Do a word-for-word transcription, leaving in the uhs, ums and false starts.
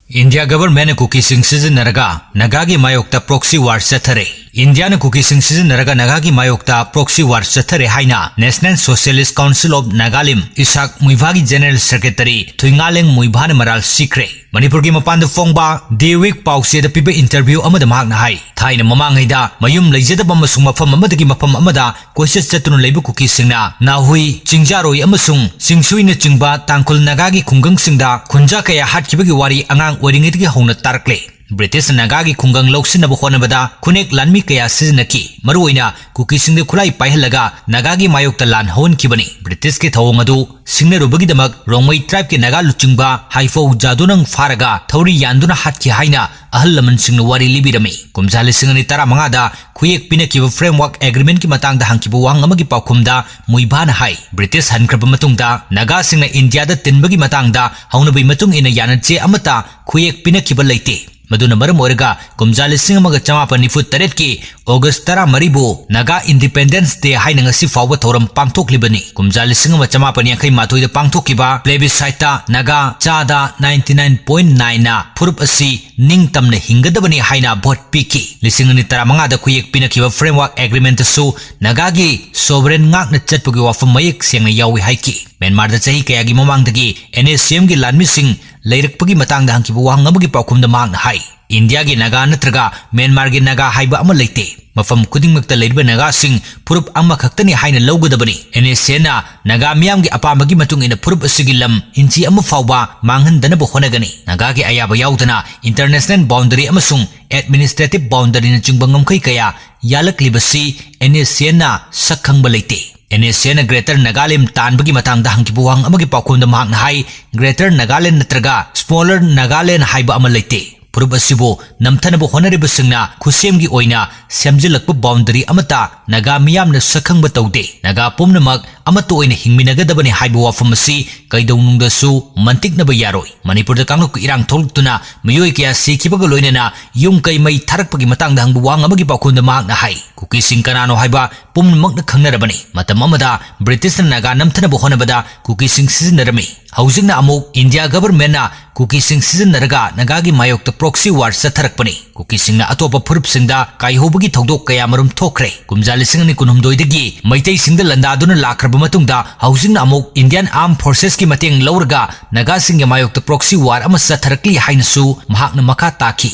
India ꯒꯚꯔꯟꯃꯦꯟꯠꯅ ꯀꯨꯀꯤꯁꯤꯡ ꯁꯤꯖꯤꯟꯅꯔꯒ ꯅꯥꯒꯥꯒꯤ ꯃꯥꯌꯣꯛꯇ proxy war ꯆꯠꯊꯔꯦ꯫ ꯏꯟꯗꯤꯌꯥꯅ ꯀꯨꯀꯤꯁꯤꯡ ꯁꯤꯖꯤꯟꯅꯔꯒ ꯅꯥꯒꯥꯒꯤ ꯃꯥꯌꯣꯛꯇ proxy war ꯆꯠꯊꯔꯦ ꯍꯥꯏꯅ National Socialist Council of Nagalim, Isaac, ꯃꯨꯏꯚꯥꯒꯤ General Secretary ꯊꯨꯏꯉꯥꯂꯦꯡ ꯃꯨꯏꯚꯥꯅ ꯃꯔꯥꯜ ꯁꯤꯈ꯭ꯔꯦ꯫ ꯃꯅꯤꯄꯨꯔꯒꯤ ꯃꯄꯥꯟꯗ ꯐꯣꯡꯕ The Week ꯄꯥꯎꯆꯦꯗ ꯄꯤꯕ interview ꯑꯃꯗ ꯃꯍꯥꯛꯅ ꯍꯥꯏ, ꯊꯥꯏꯅ ꯃꯃꯥꯡꯉꯩꯗ ꯃꯌꯨꯝ ꯂꯩꯖꯗꯕ ꯑꯃꯁꯨꯡ ꯃꯐꯝ ꯑꯃꯗꯒꯤ ꯃꯐꯝ ꯑꯃꯗ ꯀꯣꯏꯆꯠ ꯆꯠꯇꯨꯅ ꯂꯩꯕ ꯀꯨꯀꯤꯁꯤꯡꯅ ꯅꯥꯍꯨꯏ, ꯆꯤꯡꯖꯥꯔꯣꯏ ꯑꯃꯁꯨꯡ ꯆꯤꯡꯁꯨꯏꯅꯆꯤꯡꯕ ꯇꯥꯡꯈꯨꯜ ꯅꯥꯒꯥꯒꯤ ꯈꯨꯡꯒꯪꯁꯤꯡꯗ ꯈꯨꯟꯖꯥ ꯀꯌꯥ ꯍꯥꯠꯈꯤꯕꯒꯤ ꯋꯥꯔꯤ ꯑꯉꯥꯡ ꯑꯣꯏꯔꯤꯉꯩꯗꯒꯤ ꯍꯧꯅ ꯇꯥꯔꯛꯂꯦ꯫ ꯕ꯭ꯔꯤꯇꯤꯁꯅ ꯅꯥꯒꯥꯒꯤ ꯈꯨꯡꯒꯪ ꯂꯧꯁꯤꯟꯅꯕ ꯍꯣꯠꯅꯕꯗ ꯈꯨꯅꯦꯛ ꯂꯥꯟꯃꯤ ꯀꯌꯥ ꯁꯤꯖꯤꯟꯅꯈꯤ꯫ ꯃꯔꯨꯑꯣꯏꯅ ꯀꯨꯀꯤꯁꯤꯡꯗ ꯈꯨꯠꯂꯥꯏ ꯄꯥꯏꯍꯜꯂꯒ ꯅꯥꯒꯥꯒꯤ ꯃꯥꯌꯣꯛꯇ ꯂꯥꯟ ꯍꯧꯍꯟꯈꯤꯕꯅꯤ꯫ ꯕ꯭ꯔꯤꯇꯤꯁꯀꯤ ꯊꯧꯑꯣꯡ ꯑꯗꯨ ꯁꯤꯡꯅꯔꯨꯕꯒꯤꯗꯃꯛ ꯔꯣꯡꯃꯩ tribeꯀꯤ ꯅꯥꯒꯥ ꯂꯨꯆꯤꯡꯕ ꯍꯥꯏꯐꯧ ꯖꯥꯗꯨꯅꯪ ꯐꯥꯔꯒ ꯊꯧꯔꯤ ꯌꯥꯟꯗꯨꯅ ꯍꯥꯠꯈꯤ ꯍꯥꯏꯅ ꯑꯍꯜ ꯂꯃꯟꯁꯤꯡꯅ ꯋꯥꯔꯤ ꯂꯤꯕꯤꯔꯝꯃꯤ꯫ ꯀꯨꯝꯖꯥ ꯂꯤꯁꯤꯡ ꯑꯅꯤ ꯇꯔꯥꯃꯉꯥꯗ ꯈꯨꯌꯦꯛ ꯄꯤꯅꯈꯤꯕ Framework Agreementꯀꯤ ꯃꯇꯥꯡꯗ ꯍꯪꯈꯤꯕ ꯋꯥꯍꯪ ꯑꯃꯒꯤ ꯄꯥꯎꯈꯨꯝꯗ ꯃꯨꯏꯚꯥꯅ ꯍꯥꯏ, ꯕ꯭ꯔꯤꯇꯤꯁ ꯍꯟꯈ꯭ꯔꯕ ꯃꯇꯨꯡꯗ ꯅꯥꯒꯥꯁꯤꯡꯅ ꯏꯟꯗꯤꯌꯥꯗ ꯇꯤꯟꯕꯒꯤ ꯃꯇꯥꯡꯗ ꯍꯧꯅꯕꯤ ꯃꯇꯨꯡ ꯏꯟꯅ ꯌꯥꯅꯆꯦ ꯑꯃꯠꯇ ꯈꯨꯌꯦꯛ ꯄꯤꯅꯈꯤꯕ ꯂꯩꯇꯦ꯫ ꯃꯗꯨꯅ ꯃꯔꯝ ꯑꯣꯏꯔꯒ ꯀꯨꯝꯖꯥ ꯂꯤꯁꯤꯡ ꯑꯃꯒ ꯆꯃꯥꯄꯟ ꯅꯤꯐꯨ ꯇꯔꯦꯠꯀꯤ August ꯇꯔꯥꯃꯔꯤꯕꯨ Naga Independence Day ꯍꯥꯏꯅ ꯉꯁꯤ ꯐꯥꯎꯕ ꯊꯧꯔꯝ ꯄꯥꯡꯊꯣꯛꯂꯤꯕꯅꯤ꯫ ꯀꯨꯝꯖꯥ ꯂꯤꯁꯤꯡ ꯑꯃ ꯆꯃꯥꯄꯟ ꯌꯥꯡꯈꯩ ꯃꯥꯊꯣꯏꯗ ꯄꯥꯡꯊꯣꯛꯈꯤꯕ plebisciteꯇ ꯅꯥꯒꯥ ꯆꯥꯗ ninety nine point nine ꯅ ꯐꯨꯔꯨꯞ ꯑꯁꯤ ꯅꯤꯡꯇꯝꯅ ꯍꯤꯡꯒꯗꯕꯅꯤ ꯍꯥꯏꯅ vote ꯄꯤꯈꯤ꯫ ꯂꯤꯁꯤꯡ ꯑꯅꯤ ꯇꯔꯥꯃꯉꯥꯗ ꯈꯨꯌꯦꯛ ꯄꯤꯅꯈꯤꯕ Framework Agreementꯇꯁꯨ ꯅꯥꯒꯥꯒꯤ sovereign ꯉꯥꯛꯅ ꯆꯠꯄꯒꯤ ꯋꯥꯐꯝ ꯃꯌꯦꯛ ꯁꯦꯡꯅ ꯌꯥꯎꯏ ꯍꯥꯏꯈꯤ꯫ ꯃ꯭ꯌꯥꯟꯃꯥꯔꯗ ꯆꯍꯤ ꯀꯌꯥꯒꯤ ꯃꯃꯥꯡꯗꯒꯤ NSCNꯒꯤ ꯂꯥꯟꯃꯤꯁꯤꯡ ꯂꯩꯔꯛꯄꯒꯤ ꯃꯇꯥꯡꯗ ꯍꯪꯈꯤꯕ ꯋꯥꯍꯪ ꯑꯃꯒꯤ ꯄꯥꯎꯈꯨꯝꯗ ꯃꯍꯥꯛꯅ ꯍꯥꯏ, ꯏꯟꯗꯤꯌꯥꯒꯤ ꯅꯥꯒꯥ ꯅꯠꯇ꯭ꯔꯒ ꯃ꯭ꯌꯥꯟꯃꯥꯔꯒꯤ ꯅꯥꯒꯥ ꯍꯥꯏꯕ ꯑꯃ ꯂꯩꯇꯦ꯫ ꯃꯐꯝ ꯈꯨꯗꯤꯡꯃꯛꯇ ꯂꯩꯔꯤꯕ ꯅꯥꯒꯥꯁꯤꯡ ꯐꯨꯔꯨꯞ ꯑꯃꯈꯛꯇꯅꯤ ꯍꯥꯏꯅ ꯂꯧꯒꯗꯕꯅꯤ꯫ NSCNꯅ ꯅꯥꯒꯥ ꯃꯤꯌꯥꯝꯒꯤ ꯑꯄꯥꯝꯕꯒꯤ ꯃꯇꯨꯡ ꯏꯟꯅ ꯐꯨꯔꯨꯞ ꯑꯁꯤꯒꯤ ꯂꯝ inch ꯑꯃ ꯐꯥꯎꯕ ꯃꯥꯡꯍꯟꯗꯅꯕ ꯍꯣꯠꯅꯒꯅꯤ꯫ ꯅꯥꯒꯥꯒꯤ ꯑꯌꯥꯕ ꯌꯥꯎꯗꯅ international boundary ꯑꯃꯁꯨꯡ administrative boundaryꯅꯆꯤꯡꯕ ꯉꯝꯈꯩ ꯀꯌꯥ ꯌꯥꯜꯂꯛꯂꯤꯕꯁꯤ NSCNꯅ ꯁꯛ ꯈꯪꯕ ꯂꯩꯇꯦ꯫ NSCNꯅ Greater Nagalim ꯇꯥꯟꯕꯒꯤ ꯃꯇꯥꯡꯗ ꯍꯪꯈꯤꯕ ꯋꯥꯍꯪ ꯑꯃꯒꯤ ꯄꯥꯎꯈꯨꯝꯗ ꯃꯍꯥꯛꯅ ꯍꯥꯏ, Greater Nagaland ꯅꯠꯇ꯭ꯔꯒ Smaller Nagaland ꯍꯥꯏꯕ ꯑꯃ ꯂꯩꯇꯦ꯫ ꯐꯨꯔꯨꯞ ꯑꯁꯤꯕꯨ ꯅꯝꯊꯅꯕ ꯍꯣꯠꯅꯔꯤꯕꯁꯤꯡꯅ ꯈꯨꯠꯁꯦꯝꯒꯤ ꯑꯣꯏꯅ ꯁꯦꯝꯖꯤꯜꯂꯛꯄ ꯕꯥꯎꯟꯗꯔꯤ ꯑꯃꯠꯇ ꯅꯥꯒꯥ ꯃꯤꯌꯥꯝꯅ ꯁꯛꯈꯪꯕ ꯇꯧꯗꯦ꯫ ꯅꯥꯒꯥ ꯄꯨꯝꯅꯃꯛ ꯑꯃꯠꯇ ꯑꯣꯏꯅ ꯍꯤꯡꯃꯤꯟꯅꯒꯗꯕꯅꯤ ꯍꯥꯏꯕ ꯋꯥꯐꯝ ꯑꯁꯤ ꯀꯩꯗꯧꯅꯨꯡꯗꯁꯨ ꯃꯟꯇꯤꯛꯅꯕ ꯌꯥꯔꯣꯏ꯫ ꯃꯅꯤꯄꯨꯔꯗ ꯀꯥꯡꯂꯨꯞꯀꯤ ꯏꯔꯥꯡ ꯊꯣꯛꯂꯛꯇꯨꯅ ꯃꯤꯑꯣꯏ ꯀꯌꯥ ꯁꯤꯈꯤꯕꯒ ꯂꯣꯏꯅꯅ ꯌꯨꯝ ꯀꯩ ꯃꯩ ꯊꯥꯔꯛꯄꯒꯤ ꯃꯇꯥꯡꯗ ꯍꯪꯕ ꯋꯥꯍꯪ ꯑꯃꯒꯤ ꯄꯥꯎꯈꯨꯝꯗ ꯃꯍꯥꯛꯅ ꯍꯥꯏ, ꯀꯨꯀꯤꯁꯤꯡ ꯀꯅꯥꯅꯣ ꯍꯥꯏꯕ ꯄꯨꯝꯅꯃꯛꯅ ꯈꯪꯅꯔꯕꯅꯤ꯫ ꯃꯇꯝ ꯑꯃꯗ ꯕ꯭ꯔꯤꯇꯤꯁꯅ ꯅꯥꯒꯥ ꯅꯝꯊꯅꯕ ꯍꯣꯠꯅꯕꯗ ꯀꯨꯀꯤꯁꯤꯡ ꯁꯤꯖꯤꯟꯅꯔꯝꯃꯤ꯫ ꯍꯧꯖꯤꯛꯅ ꯑꯃꯨꯛ ꯏꯟꯗꯤꯌꯥ ꯒꯚꯔꯟꯃꯦꯟꯠꯅ ꯀꯨꯀꯤꯁꯤꯡ ꯁꯤꯖꯤꯟꯅꯔꯒ ꯅꯥꯒꯥꯒꯤ ꯃꯥꯌꯣꯛꯇ ꯄ꯭ꯔꯣꯛꯁꯤ ꯋꯥꯔ ꯆꯠꯊꯔꯛꯄꯅꯤ꯫ ꯀꯨꯀꯤꯁꯤꯡꯅ ꯑꯇꯣꯞꯄ ꯐꯨꯔꯨꯞꯁꯤꯡꯗ ꯀꯥꯏꯍꯧꯕꯒꯤ ꯊꯧꯗꯣꯛ ꯀꯌꯥꯃꯔꯨꯝ ꯊꯣꯛꯈ꯭ꯔꯦ꯫ ꯀꯨꯝꯖꯥ ꯂꯤꯁꯤꯡ ꯑꯅꯤ ꯀꯨꯟꯍꯨꯝꯗꯣꯏꯗꯒꯤ ꯃꯩꯇꯩꯁꯤꯡꯗ ꯂꯥꯟꯗꯥꯗꯨꯅ ꯂꯥꯛꯈ꯭ꯔꯕ ꯃꯇꯨꯡꯗ ꯍꯧꯖꯤꯛꯅ ꯑꯃꯨꯛ ꯏꯟꯗꯤꯌꯥꯟ ꯑꯥꯔꯝ ꯐꯣꯔꯁꯦꯁꯀꯤ ꯃꯇꯦꯡ ꯂꯧꯔꯒ ꯅꯥꯒꯥꯁꯤꯡꯒꯤ ꯃꯥꯌꯣꯛꯇ ꯄ꯭ꯔꯣꯛꯁꯤ ꯋꯥꯔ ꯑꯃ ꯆꯠꯊꯔꯛꯂꯤ ꯍꯥꯏꯅꯁꯨ ꯃꯍꯥꯛꯅ ꯃꯈꯥ ꯇꯥꯈꯤ꯫